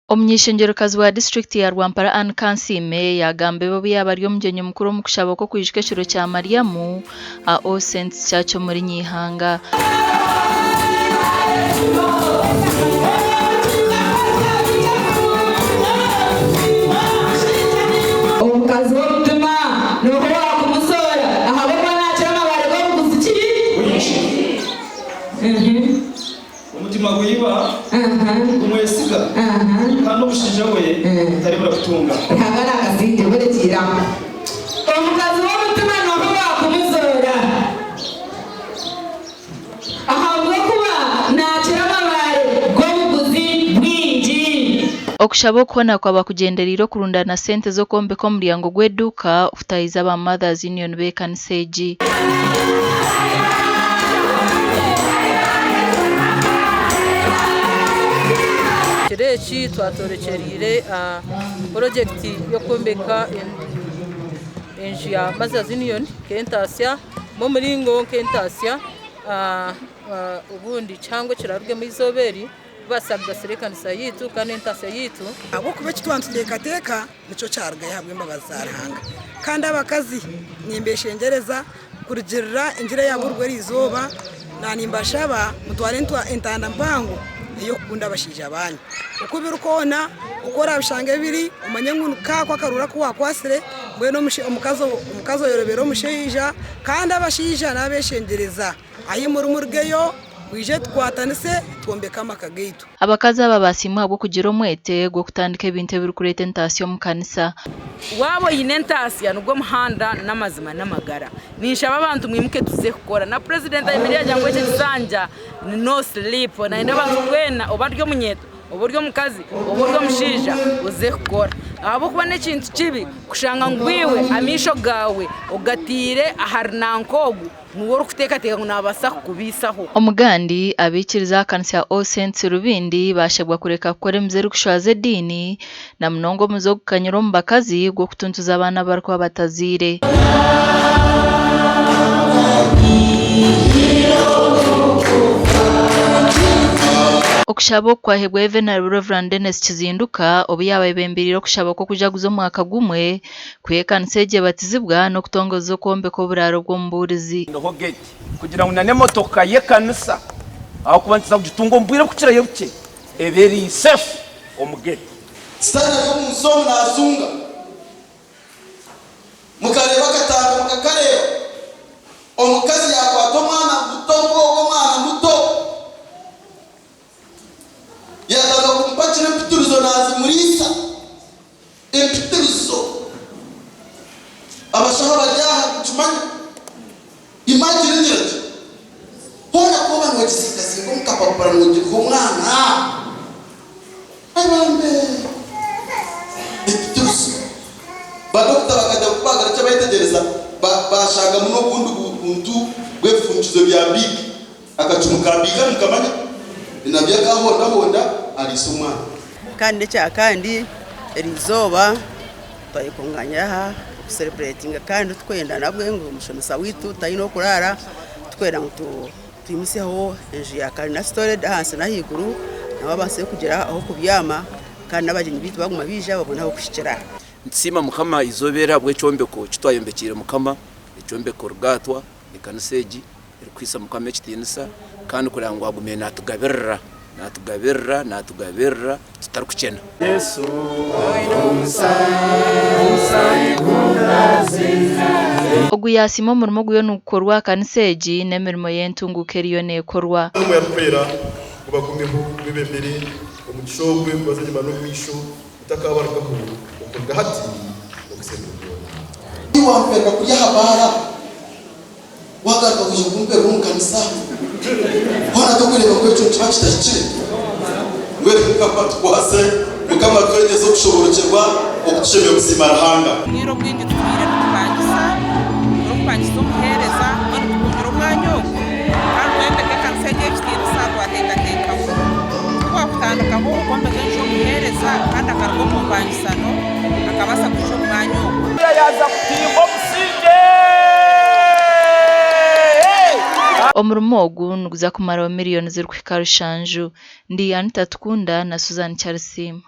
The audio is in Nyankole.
Omuny'eishengyerokazi wa disiturikiti ya Rwampara Anne Kansiime yaagamba ebi obu yaaba ari omugyenyi mukuru omu kushaba kw'okwijuka ekiro kya Mariamu aha All Saints Church omuri Nyeihanga. Omukazi w'omutima n'oha owaakumuzoora, ahabw'okuba naakira amabaare g'obuguzi ki? Omutima gwa iba gumwesiga, kandi omushaija we taribura kutunga. Ruhanga naakasingye buri aho. Omukazi w'omutima n'oha owaakumuzoora? Ahabw'okuba naakira amabaare g'obuguzi bwingi. Okushaba oku hoona kwaba kugyendereire okurundaana sente z'okwombeka omuryango gw'eduuka okutahiza aba Mothers Union b'ekanisa egi. Ekiro eki twatworekyereire purojekiti y'okwombeka enju ya Mothers Union nk'entaasya omu muringo nk'entaasya obundi kihango ekirarugemu eizooba eri kubaasa kugasira ekanisa yaitu kandi n'entaasya yaitu. Ahabw'okuba eki twaba nituteekateeka nikyo kyarugayo ahabw'embabazi za Ruhanga. Kandi abakazi nimbeshengyereza kurugirira enjura eyaburwa eriizooba, nanimbashaba mutware entanda mpango ey'okukunda abashaija banyu. Oku biri kwona, oku orabishange biri, omanye ngu kaako akaruru aku wakwatsire, mbwenu omukazi oyorobere omushaija. Kandi abashaija nabeshengyereza ahi muri murugeyo mwije tukwatanise twombeke amaka gaitu. Abakazi aba baasiimwa ahabw'okugira omwete gw'okutandika ebintu ebirikureeta entaasya omu kanisa. Waaba oine entaasya nigwo muhanda n'amazima n'amagara. Ninshaba abantu mwimuke tuze kukora. Na purezidenti ayemereire yaagira ngu eki ekisanja ni no sleep. Nayenda abantu twena oba ori omunyeeto, oba ori omukazi, oba ori omushaija oze kukora. Ahabw'okuba n'ekintu kibi kushanga ngu iwe amaisho gaawe ogataire ahari nanka ogu. Niwe orikuteekateeka ngu naabaasa kukubaisaho. Omugandi, abaikiriza aha kanisa ya All Saints Rubindi baashabwa kureka kukora emize erikushwaza ediini na munonga omuze ogukanyire omu bakazi gw'okutuntuza abaana abu barikuba batazaire. Okushaba oku kwahebwayo Venerable Rev. Denis Kizinduka obu yaaba ayebembeire okushaba kw'okujaguza omwaka gumwe Ku ekanisa egyo ebatizibwa n'okutongozza okwombeka oburaaro bw'omubuurizi. Ndiho gate kugira ngu n'emotoka y'ekanisa ahakuba nituza kugitunga omu bwire obukukirayo bukye ebe eri safe omu gate. Sitaane ari omu nsi omu naazunga. Mukareeba akatambi mukakareeba. Omukazi yaakwata omwana muto nk'ogwo omwana muto. Yaatandika kumupakira empitirizo naazimuriisa. Empitirizo. Abashaho abari aha nikimanya. Imagine egira ati, Hoona ku oba noogizingazinga omu kapapura noogiha omwana. Ai bambe! Empitirizo. Badokita bakajya kukubaga nikyo bayetegyereza baashangamu n'obundi buntu bw'ebifundikizo bya biiki. Akacumu ka biika nimukamanya? Nabyo akahondahonda ariisa omwana. Kandi n'ekyakandi eriizooba twayekunganyira aha kusereburetinga kandi tukwenda nabwe ngu omushomesa waitu taine h'okuraara tukwenda ngu twimutsyeho enju ya karina storage ahansi n'ahaiguru nabo abaase kugira ah'okubyama kandi n'abagyenyi baitu baguma baija babone ah'okuhikira. Nitusiima Mukama eizooba eri ahabw'ekyombeko eki twayombekiire Mukama, ekyombeko Rugaatwa, ekanisa egi. erikuhaisa Mukama ekitiinisa kandi kureba ngu agume naatugabirira, naatugabirira, naatugabirira tutarikukyena. Ogu yaasiima omurimo oguriyo nigukorwa aha kanisa egi n'emirimo y'entunguuka eriyo neekorwa. Omwoyo Arikwera gubagumeho, gubebembere, omugisha ogwe gubaze enyima n'omu maisho, gutakabarugaho okuruga hati n'okuhitsya ebiro byona. Wamperera kurya aha baara. Wagaruka kwija kumperera omu kanisa, hoona tokureeba ngu ekyo nikiba kitahikire? Mbwenu Mukama atukwase, Mukama atwegyese okushoborokyerwa okutushemya kusiima Ruhanga. Obwire obwingi tutwire nitupangisa, turikupangisa omuheereza mbwenu tukungira omwanya ogu kandi twombeka ekanisa egi ey'ekitiinisa twateekateeka ngu titwakutandikaho okwombeka enju y'omuheereza kandi akaruga omu mpangisano akabaasa kwija omu mwanya ogu. Yaaza kutimba obusingye. Omurimo ogu niguza kumaraho miriyoni zirikuhika rushanju. Ndi Anita Tukunda na Susan Kyarisiima.